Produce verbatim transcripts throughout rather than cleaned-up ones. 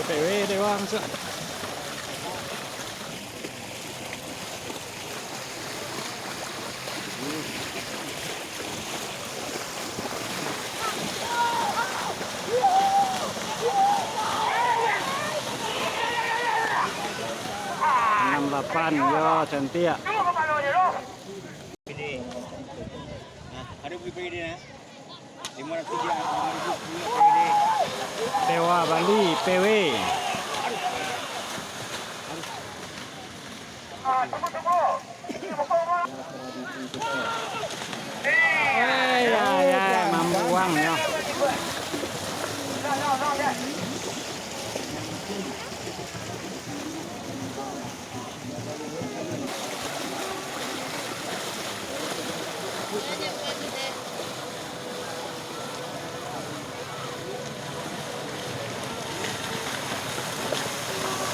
Dewa masuak. Enam delapan, yo, cantik. Nah, ada beli P D, nah. Lima ratus dia, lima ribu dia P D. Dewa Bali, P W. Ai, ai, ai, mambuang, yo.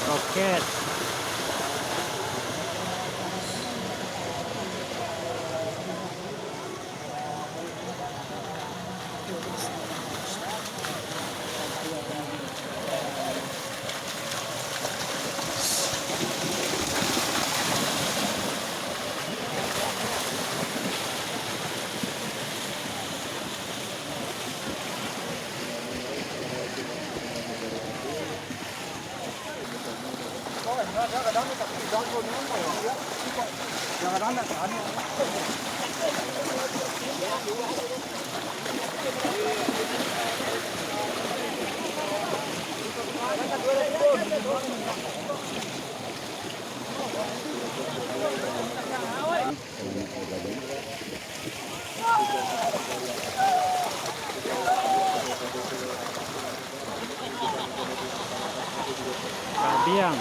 Roket. Kadiang.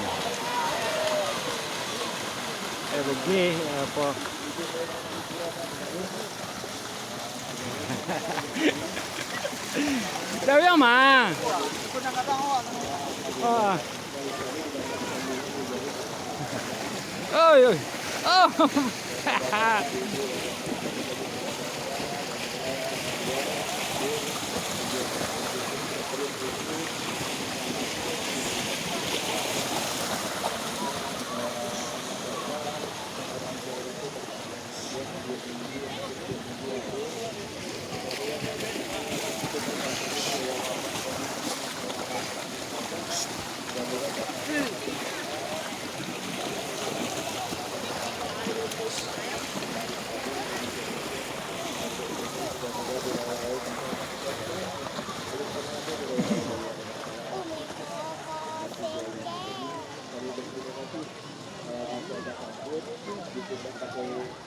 Eh, bugih, apo? Dari ma? Oh. Oi, oi. Oh.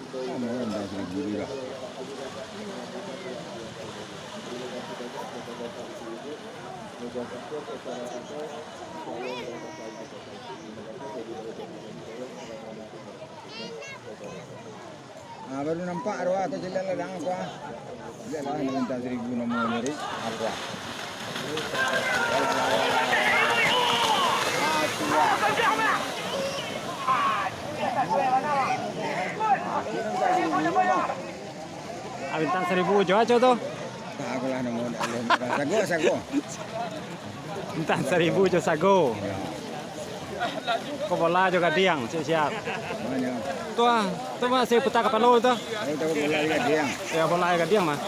Sama, bintang seribu juga. Ah, baru nampak tu, ah, kecil ladang tu, ah. Lihatlah, bintang seribu namonyo tu. Apa? Ah, bintang seribu jo aco tu. Nah, aku lah namo dah. Sago, sago. Bintang seribu jo sago. Ko bola jo gadiang, siap-siap. Mano? Tu ah, tu mah si puta kapalo tu. Ayo, tu bola jo gadiang. Yo, bola jo gadiang mah.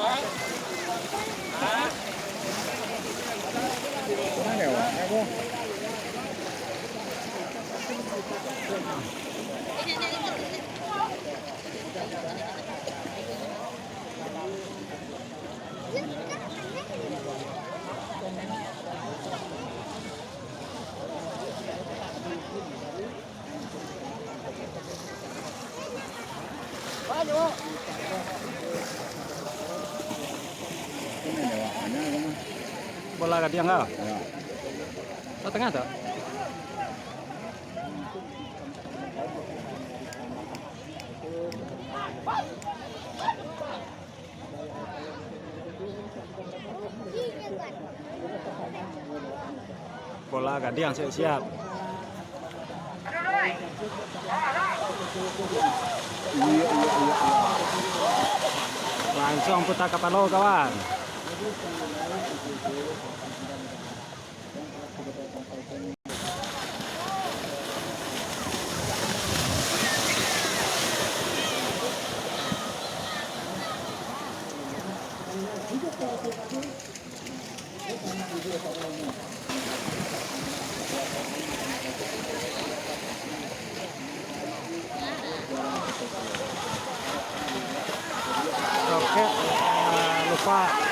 Mano, sago? Bola gadiang kah? Yo. Ka tangah tu? Bola gadiang siap-siap. Iyo, iyo, iyo, iyo. Langsuang puta kapalo, kawan. Oke, eh, lupa.